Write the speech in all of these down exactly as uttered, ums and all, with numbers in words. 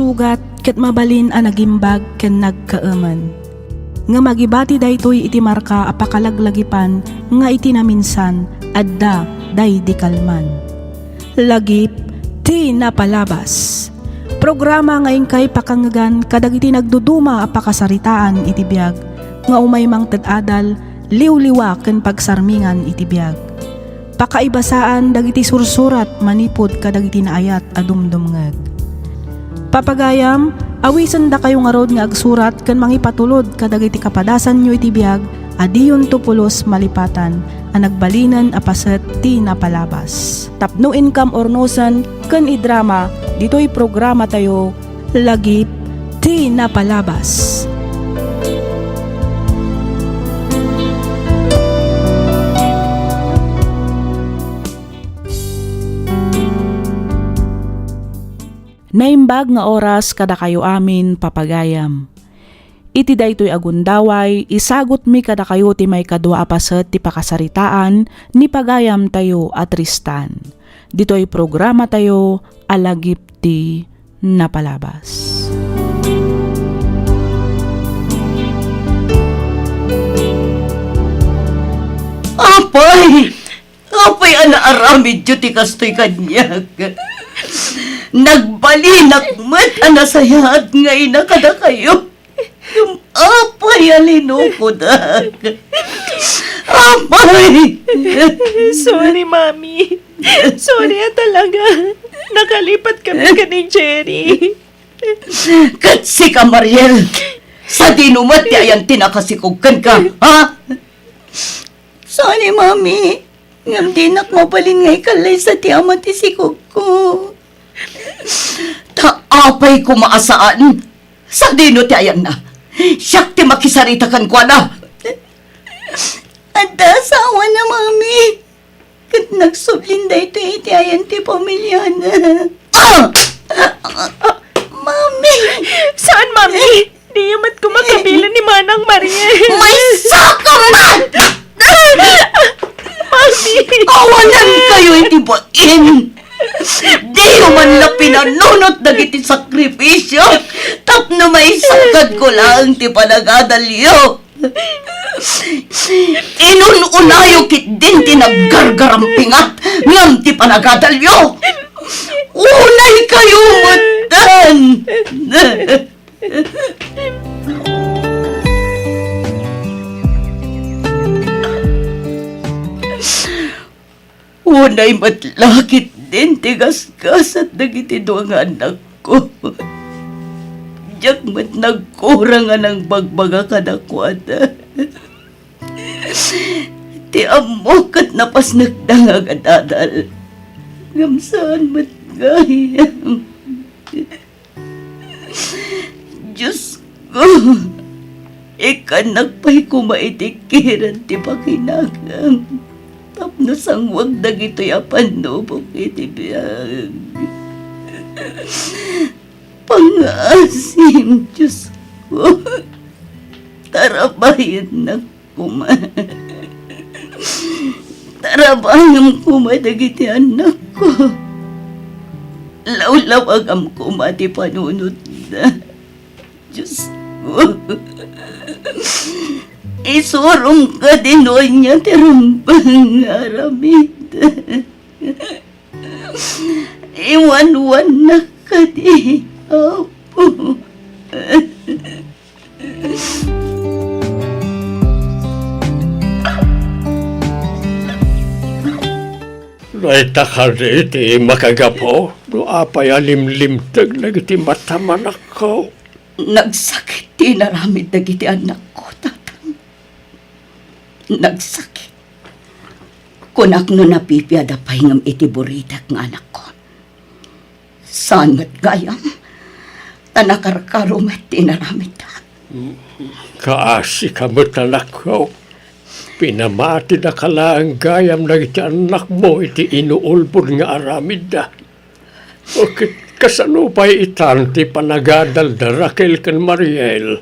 Sugat ket mabalin a nagimbag ken nagkaemen. Ngem agibati daytoy iti marka a pakalaglagipan nga iti naminsan, adda daydi kalman. Lagip ti napalabas. Programa nga inkay pakangngegan kadagiti nagduduma a pakasaritaan iti biag nga umay mangted adal, liwliwa ken pagsarmingan iti biag. Pakaibasaan dagiti sursurat manipud kadagiti naayat a dumdumngeg. Papagayam, awisendakayo ngarud nga agsurat ken mangipatulod kadagiti kapadasanyo iti biag a diyonto pulos malipatan a nagbalinen a paset ti napalabas. Tapno inkam urnosen ken idrama ditoy programatayo, Lagip ti Napalabas. Naimbag nga oras kadakayo amin, papagayam. Iti daytoy a gundaway, isagutmi kadakayo ti maikadua a paset ti pakasaritaan ni pagayamtayo a Tristan. Ditoy programatayo a Lagip ti Napalabas. Apay! Apay a naaramidyo ti kastoy kaniak? Nagbalinak met a nasayaat nga ina kadakayo. Ngem apay a linukodak? Apay! Sorry, Mami. Sorry a talaga. Nakalipat kami ken ni Jerry. Ket sika, Mariel, sadino met ti ayan ti nakasikog kenka, ha? Sorry, Mami. Ngem dinak mabalin nga ikallaysa ti ama ti sikogko. Ta apay koma a saan? Sadino ti ayanna? Siak ti makisarita kenkuana. Adda asawana, Mami. Ket nagsublin daytoy iti ayan ti pamiliana. Ah! Mami! Saan, Mami? Diyo met koma kabilen ni Manang Maria. Maysa ka met! Mami! Awanan kayo iti bain! Diyo man la pinanunot dagiti sakripisio tapno maisakadko laeng ti panagadalyo. Inun-unayo ketdin ti naggargarampingat ngem ti panagadalyo. Unay kayo metten. Unay met la ketdin ti gasgasat dagiti dua nga annakko. Diak met nagkurang a nangbagbaga kadakuada. Ti ammok ket napasnekda nga agadadal. Ngem saan met gayam. Diosko, ikkannak pay koma iti kiren ti pakinakam tapno sangwag dagitoy a pannubok iti biag. Pangngaasim, Diosko, tarabayennak koma. Tarabangem koma dagiti annakko. Lawlawagam koma ti panunotda. Diosko, isurom kadi no ania ti rumbeng nga aramid. Iwanwannak kadi, Apo. Dayta kadi ti makagapu no apay a limlimteg dagiti matamanakko? Nagsakit ti inaramid dagiti annakko, Tatang. Nagsakit. Kunak no napipiada pay ngem iti buritek nga anakko. Saan met gayam, ta nakarkaro met ti inaramidda. Kaasika met, anakko. Pinamatidaka laeng gayam dagiti annakmo iti inuulbod nga aramidda. O ket kasano pay itan ti panagadalda, Raquel ken Mariel?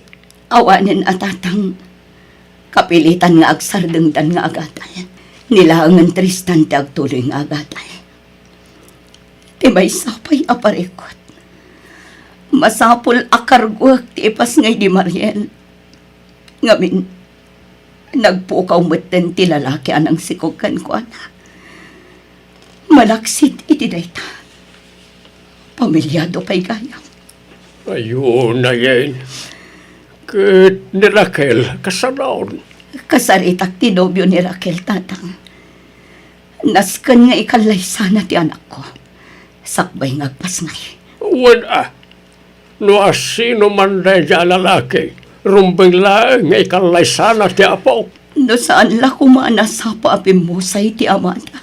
Awanen a, Tatang, kapilitan nga agsardengdan nga agadal. Ni laengen Tristan ti agtuloy nga agadal. Ti maysa pay a parikut, Masapul a karguek ti ipasngay ni Mariel. Ngamin, nagpukaw metten ti lalaki a nangsikog kenkuana. Malaksid iti dayta, pamilyado pay gayam. Ay, unayen. Ket ni Raquel, kasanon? Kasaritak ti nobio ni Raquel, Tatang. Nasken nga ikallaysana ti anakko, sakbay nga agpasngay. Wen a, no asino man daydiay a lalaki, rumbeng laeng nga ikallaysana ti apok. No saan la koma a nasapa a pimmusay ti amada.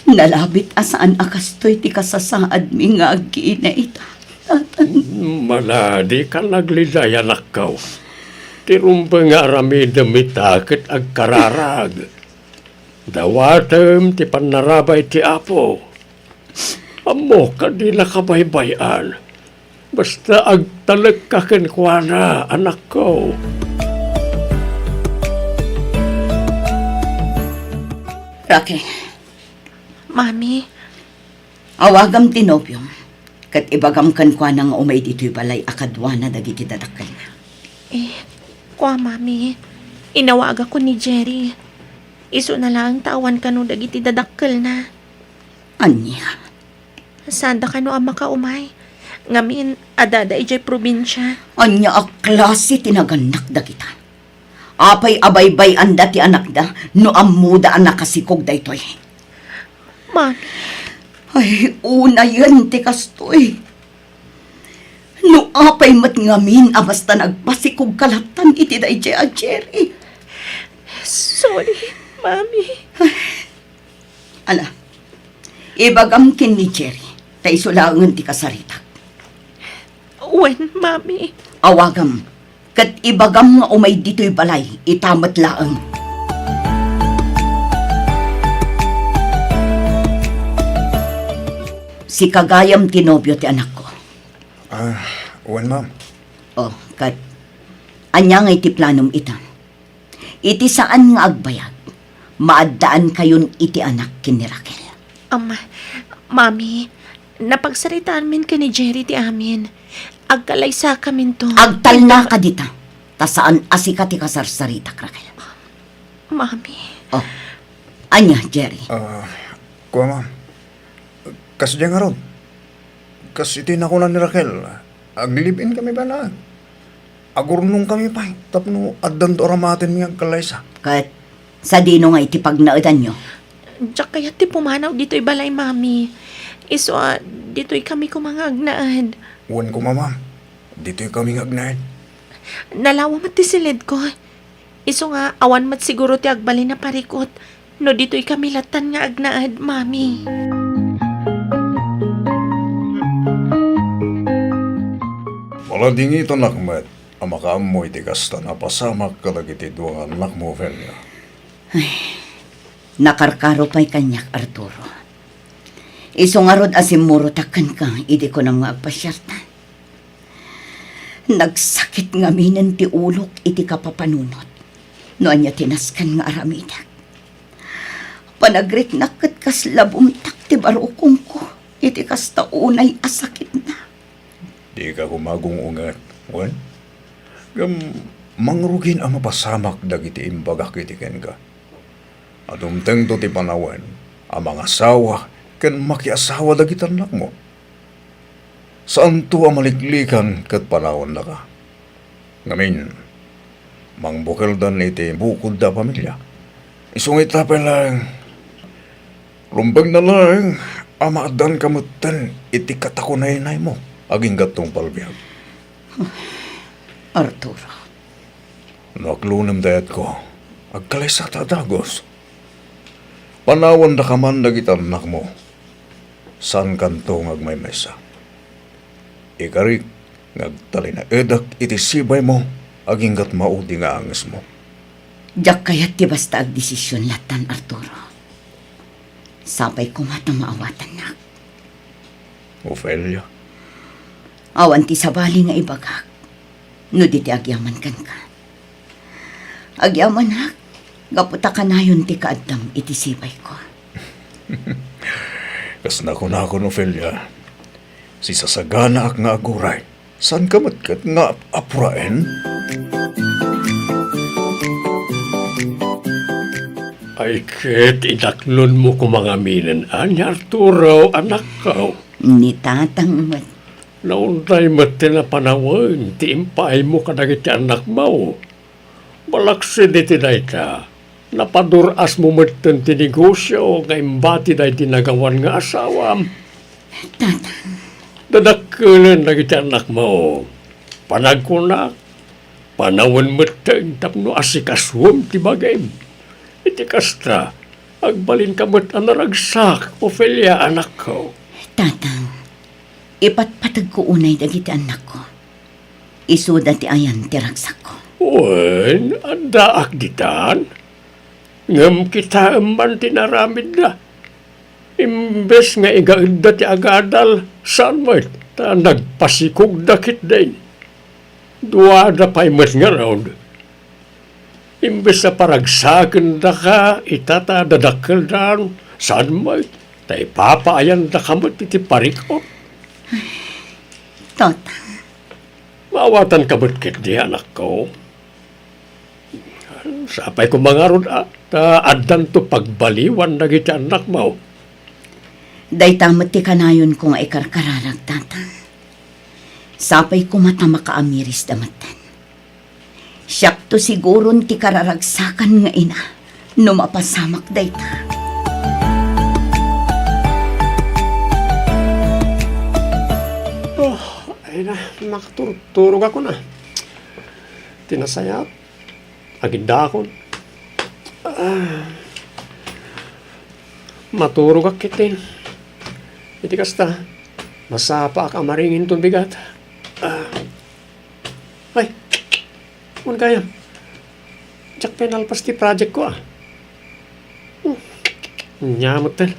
Nalabit a saan a kastoy ti kasasaadmi nga agkiinay ita. Mana, dika nagliday, anakko. Ti rumbeng nga aramidem ita ket agkararag. Dawatem ti pannarabay ti Apo. Ammok a dinaka baybay-an. Basta agtalekka kenkuana, anakko. Raquel. Mami. Awagam ti nobiom, ket ibagam kenkuana nga umay ditoy balay a kaduana dagiti dadakkelna. Eh, kua, Mami, inawagakon ni Jerry. Isuna laeng ta awan kano dagiti dadakkelna. Ania? Saanda kano a makaumay? Ngamin, adda idiay probinsia. Ania a klase ti nagannak dagita? Apay a baybay-anda ti anakda no ammoda a nakasikog daytoy? Mami. Ay, unayen ti kastoy. No apay met ngamin a basta nagpasikogka lattan iti daydiay a Jerry. Sorry, Mami. Ala, ibagam ken ni Jerry, ta isu laengen ti kasaritak. Wen, Mami. Awagam, ket ibagam nga umay ditoy balay, ita met laeng. Sika gayam ti nobio ti anakko. Ah, wen, ma'am. Oh, ket ania ngay ti planom ita? Iti saan nga agbayag, maaddaankayon iti anak ken ni Raquel. Am, Mami, napagsaritaanmin ken ni Jerry ti amin. Agkalaysakaminto. Agtalnaka dita, ta saan a sika ti kasarsaritak, Raquel. Mami. Oh, ania, Jerry? Ah, kua, ma'am. Kasdiay ngarud. Kas iti nakuna ni Raquel, aglive-in kami balaan. Agurnongkami pay tapno addanto aramatenmi nga agkalaysa. Ket sadino nga iti pagnaedanyo? Diak kayat ti pumanaw ditoy balay, Mami. Isu a, ditoy kami koma nga agnaed. Wen koma, ma'am. Ditoy kami nga agnaed. Nalawa met ti siled ko. Isu nga, awan met siguro ti agbalin a parikut no ditoy kami lattan nga agnaed, Mami. Paladingitanak met a makaammo iti kasta a napasamak kadagiti dua nga annakmo, Ofelia. Ay, nakarkaro pay kaniak, Arturo. Isu ngarud a simmurotak kenka idi kunam nga agpasiarta. Nagsakit ngaminen ti ulok iti kapapanunot no ania ti nasken nga aramidek. Panagriknak ket kasla bumtak ti barukongko iti kasta unay a sakitna. Dika koma agung-unget, wen? Ngem mangrugin a mapasamak dagiti imbagak iti kenka. A dumtengto ti panawen a mangasawa ken makiasawa dagiti annakmo. Saanto a maliklikan ket panawennaka. Ngamin, mangbukeldan iti bukodda a pamilia. Isu nga ita pay laeng, rumbengna laeng a maaddaanka metten iti katakunaynaymo agingga tungpal biag. Arturo. No aglunem dayatko, agkalaysata a dagus. Panawendaka man dagiti annakmo. Saankanto nga agmaymaysa. Ikarik nga agtalinaedek iti sibaymo aginggat maudi nga angesmo. Diak kayat ti basta agdesision lattan, Arturo. Sapay koma ta maawatannak. Ofelia. Awan ti sabali nga ibagak no di ti agyaman kenka. Agyamanak gapu ta kanayon ti kaaddam iti sibayko. Kas nakunakon, Ofelia, Sisasaganaak nga aguray. Saanka met ket nga ap-, apuraen? Ay ket, idaklonmo koma ngaminen, a, ni Arturo, anakko. Ni tatang met. Naunay met ti napanawen ti impaaymo kadagiti annakmo. Malaksid iti dayta, napadur-asmo metten ti negosio nga imbati daydi nagawan nga asawam. Tatang. Dadakkelen dagiti annakmo. Panagkunak, panawen metten tapno asikasuem ti bagim. Iti kasta, agbalinka met a naragsak, Ofelia, anakko. Tatang, ipatpategko unay dagiti annakko. Isuda ti ayan ti ragsakko. Wen, addaak ditan. Ngem kitaem man ti naramidda. Imbes nga igaedda ti agadal, saan met, ta nagpasikogda ketdin. Duada pay met ngarud. Imbes a paragsakendaka ita ta dadakkeldan, saan met, ta ipapaayandaka met iti parikut. Totang. Maawatanka met ketdi, anakko. Sapay koma ngarud a, ta addanto pagbaliwan dagiti annakmo. Dayta met ti kanayonko nga ikarkararag, Tatang. Sapay koma ta makaamirisda metten. Siakto siguron ti kararagsakan nga ina no mapasamak dayta. Oh, ay na, nakaturturog ako na. Tinasayat, agindakon. Ah, maturogak iti. Iti kasta, masapaak a maringinton bigat. Ah. Ay, kun kayam. Diak pay nalpas ti project ko, ah. Hmm. Nya metten.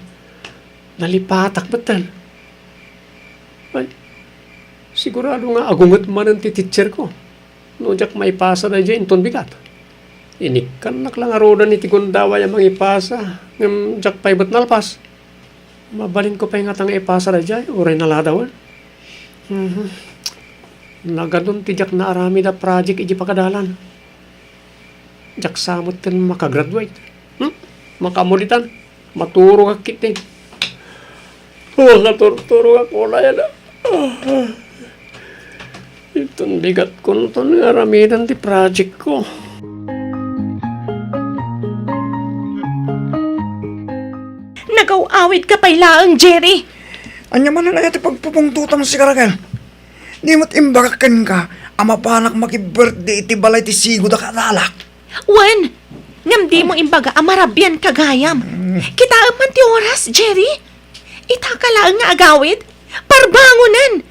Nalipatak metten. Ay, sigurado nga agunget manen ti teacher ko no diak maipasa daydiay inton bigat. Inikkannak la ngaruden iti gundaway a mangipasa, ngem diak pay met nalpas. Mabalinko pay ngata nga ipasa daydiay, uray naladawen. Mhm. Nagadun ti diak naaramid a project iti pagadalan. Diak sa metten makagraduate. Hmm? Makaammo ditan. Maturogak ketdi. Oh, naturturogak unay a. Inton bigatkonton nga aramiden ti project ko. Nagaw-awidka pay laeng, Jerry. Ania manen aya ti pagpupungtotam, sika, Raquel? Di met imbagak kenka a mapanak maki-birthday iti balay ti sigud a kadalak? Wen, ngem dimo imbaga a marabianka gayam. Mm. Kitaem man ti oras, Jerry. Itaka laeng nga agawid, parbangonen.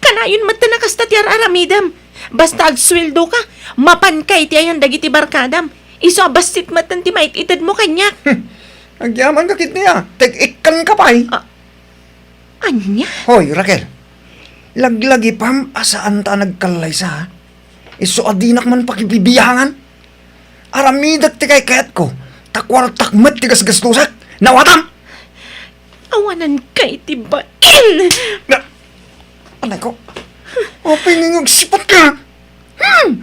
Kanayon metten a kasta ti ar-aramidem. Basta agsueldoka, mapanka iti ayan dagiti barkadam. Isu a bassit metten ti mait-itedmo kaniak. Hmm. Agyamanka ketdi a, teg-ikkanka pay. Ah, ania? Hoy, Raquel. Laglagipam a saanta a nagkallaysa, a. Isu a dinak man pakibibiangan. Aramidek ti kaykayatko, ta kuartak met ti gasgastusek. Naawatam? Awananka iti bain! Na, anay ko. Apay nga agsipatka? Hmm!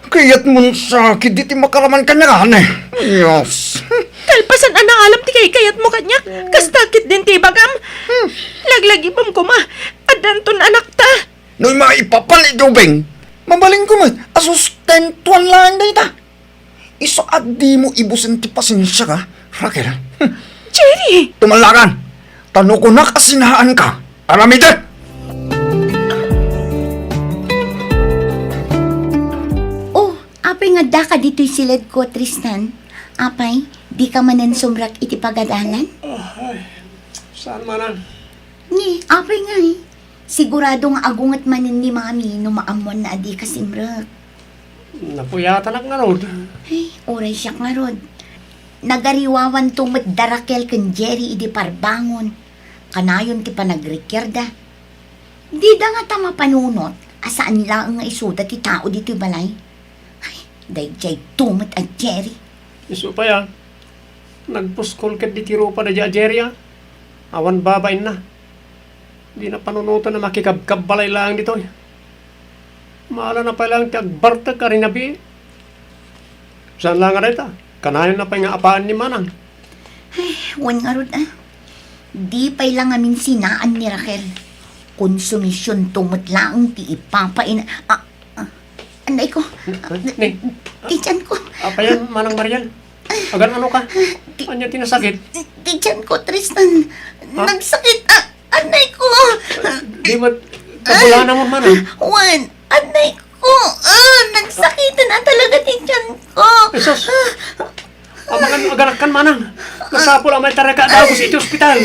Kayatmon sakit diti makaraman kaniak, ane? Yes. Kalpasan a naalam ti kaykayatmo kaniak, kasta ketdin ti ibagam. Hmm. Laglagipem koma, addanton anakta. No maipapan iti ubing, mabalinko met a sustentuan laeng dayta. Isu a dimo ibusen ti pasensiak, Raquel. Hmm. Jerry! Tumallakan! Ta no kunak a sinaanka, aramidek! Oh, apay nga addaka ditoy siledko, Tristan? Apay, dika manen sumrek iti pagadalan? Ah, ay, saan man a? Ni, apay ngay? Sigurado nga agunget manen ni Mami no maammoanna a dika simrek. Napuyatanak ngarud. Ay, uray siak ngarud. Nagariwawanto met da Raquel ken Jerry idi parbangon. Kanayon ti panagrikiarda. Dida ngata mapanunot a saan laeng nga isuda ti tao ditoy balay. Ay, daydayto met a Jerry. Isu pay a, nagpuskol ketdi ti rupa daydiay a Jerry a. Awan babainna. Dina panunoten a makikabkabbalay laeng ditoy. Maalana pay laeng ti agbartek a rinabii. Saan laeng a dayta, kanayon na pay nga apaen ni Manang. Ay, wen ngarud, ah. Di pay la ngamin sinaan ni Raquel. Konsumisionto met laeng ti ipapain-, ah, ah, anay ko. Ni, Ti tiyan ko. Apayen, Manang Mariel? Agan-ano ka? Ti, Ania ti nasakit? Ti tiyan ko, Tristan. Ha? Nagsakit, ah, anay ko. Di ba, kabulanam, Manang? Wen, anay ko. Ah, nagsakitan na talaga ti tiyan ko. Jesus! Amangan, aganakkan, Manang. Masapul a maitarayka a dagus iti ospital.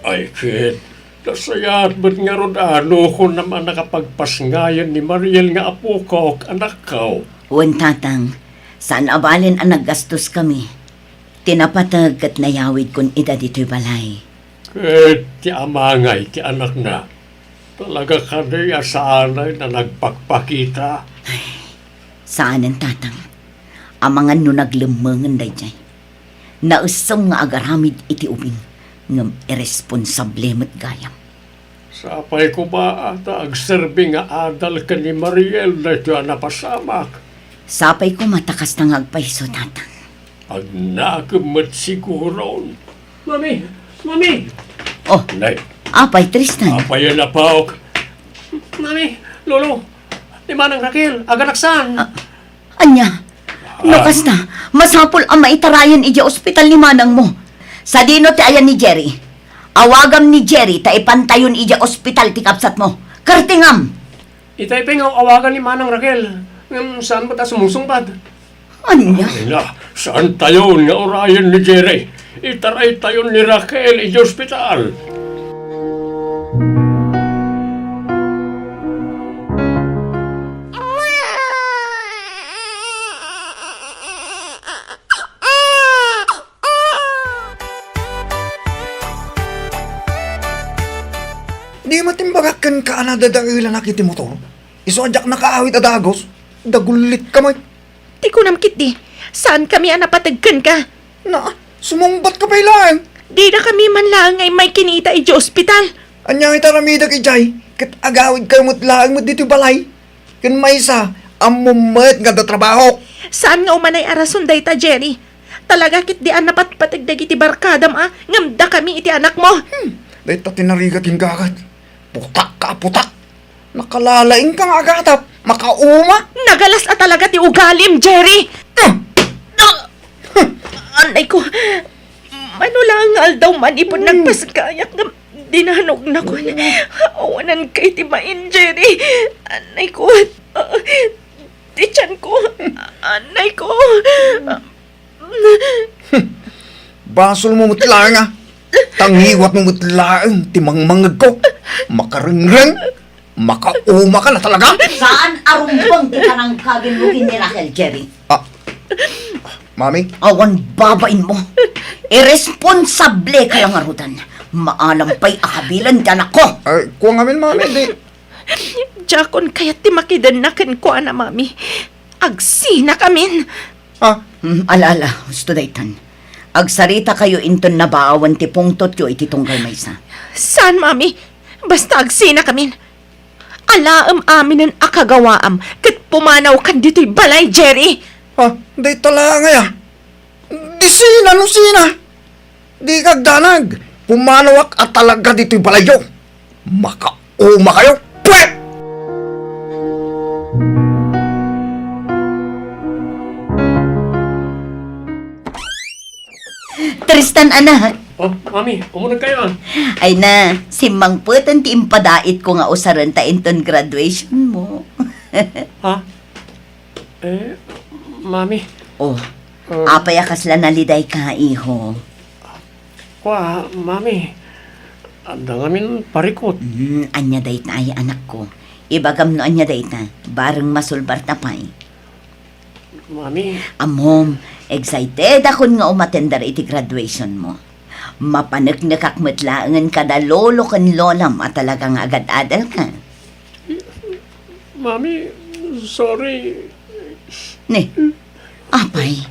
Ay, ket, nasayaat met ngarud a no kunam a nakapagpasngayan ni Mariel nga apokok, anakko. Wen, Tatang, saan a balen a naggastoskami. Ti napateg ket nayawidkon ida ditoy balay. Ket ti amangay ti anakna, talaga kadi a saanay a nagpakpakita? Ay, saanen, Tatang. Amangan no naglemmengen daydiay. Naessem nga agaramid iti ubing, ngem irresponsable met gayam. Sapay koma ta agserbi nga adal ken ni Mariel daytoy a napasamak. Sapay koma ta kasta nga agpayso, Tatang. Agnakem met siguron. Mami! Mami! Oh, Nay. Apay, Tristan? Apay a napaok? Mami! Lolo! Ni Manang Raquel, aganaksan! Ah, ania? No kasta, masapul a maitarayan idiay ospital ni manangmo. Sadino ti ayan ni Jerry? Awagam ni Jerry ta ipantayon idiay ospital ti kabsatmo. Kartingam! Itay pay nga awagan ni Manang Raquel, ngem saan met a sumusungbat. Ania? Ay na, saantayon nga urayen ni Jerry. Itaraytayon ni Raquel idiay ospital. Di met imbagak kenka a nadadaelanak iti motor? Isu a diak nakaawid a dagus, dagullitka met. Ti kunam ketdi, saankami a napateg kenka. Na, sumungbatka pay laeng. Didakami man laeng nga immay kinita idiay ospital. Ania iti aramidek idiay? Ket agawidkayo met laeng met ditoy balay. Ken maysa, ammom met nga adda trabahok. Saan nga umanay a rason dayta, Jerry. Talaga ketdi a napatpateg dagiti barkadam a ngem dakami iti anakmo. Hmm, dayta ti narigat ken gagat. Putak ka, putak. Nakalalaingka nga agatap. Makauma. Nagalas a talaga ti ugalim, Jerry. Ah! Ah! Anay ko. Mano la nga aldaw manipud nagpasgayak nga dinanugnakon. Awanan kay ti main, Jerry. Anay ko. Ah, ti tiyan ko. Anay ko. Basolmo met laeng, a. Ta ngiwatmo met laeng ti mangmangegko. Makarengreng. Makauma ka na talaga. Saan a rumbeng ti panangkagin mo ken ni Raquel, Jerry? Ah, Mami? Awan babain mo. Irresponsable ka lang arudan. Maalam pay a kabilen ti anakko. Ay, kua ngamin, Mami, di. Diakon kayat ti makidenna kenkuana, Mami. Agsinakamin. Ah. Hmm, ala, ala, husto daytan. Agsaritakayo inton nabaawan ti pungtotyo iti tunggal maysa. Saan, Mami? Basta agsinakamin. Alaem aminen a kagawaam ket pumanawkan ditoy balay, Jerry. Ah, dayta laeng aya. Di sina no sina. Dika agdanag. Pumanawak a talaga ditoy balayyo. Makauma kayo. Pwet! Tristan, anak. Oh, Mami, umuneg kayo, ah. Ay na, simmangpeten ti impadaitko nga usaren ta inton graduation mo. Ha? Eh, Mami. Oh, Ah. apay a kasla nalidayka, iho? Kua, Mami. Adda ngamin parikut. Hmm, ania dayta ay, anakko? Ibagam no ania dayta, bareng masulbarta pay. Mami. Ammom, excited akon nga umatender iti graduation mo. Mapaneknekak met laengen kada lolo ken lolam a talaga nga agad-adalka. Mami, sorry. Ne, apay.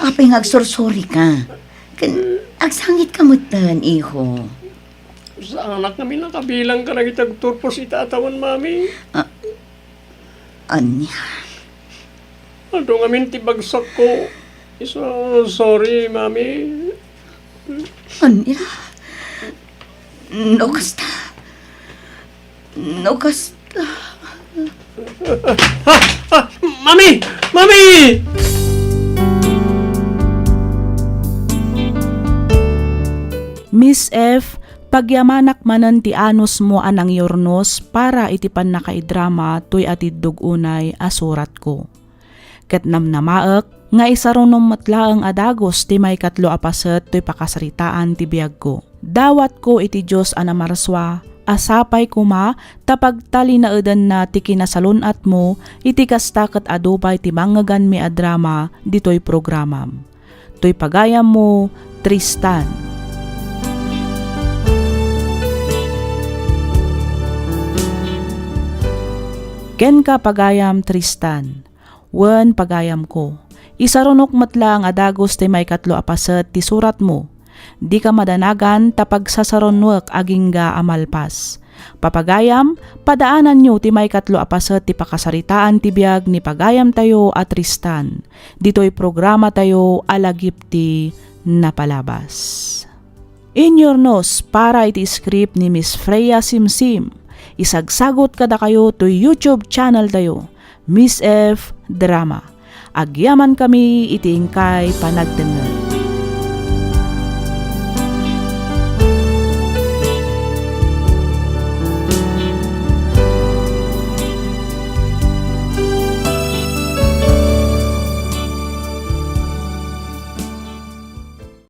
Apay nga agsursuri ka. Ken agsangit ka metten, iho. Saanak ngamin a kabilang kadagiti agturpos ita a tawen, Mami. Ah, ania? Adu ngamin ti bagsakko. Isu, sorry, Mami. Ania? No kasta. No kasta. Ah, ah, Mami! Mami! Miss F, pagyamanak manen ti anusmo a nangyurnos para iti pannakaidrama toy atiddog unay a suratko. Ket namnamaek nga isarunom met laeng a dagus ti maikatlo a paset toy pakasaritaan ti biagko. Dawatko iti Dios a namarsua a sapay koma ta pagtalinaedanna ti kinasalun-atmo iti kasta ket adu pay ti mangngeganmi a drama ditoy programam. Toy pagayammo, Tristan. Kenka, pagayam Tristan. Wen, pagayamko, isarunok met laeng a dagus ti maikatlo a paset ti suratmo. Dika madanagan ta pagsasarunuek agingga a malpas. Papagayam, padaananyo ti maikatlo a paset ti pakasaritaan ti biag ni pagayamtayo a Tristan. Ditoy programatayo a Lagip ti Napalabas. Inyurnos para iti script ni Miss Freya Simsim. Isagsagut kadakayo toy YouTube channel tayo, Miss F Drama. Agyamankami iti inkay panagdengngeg.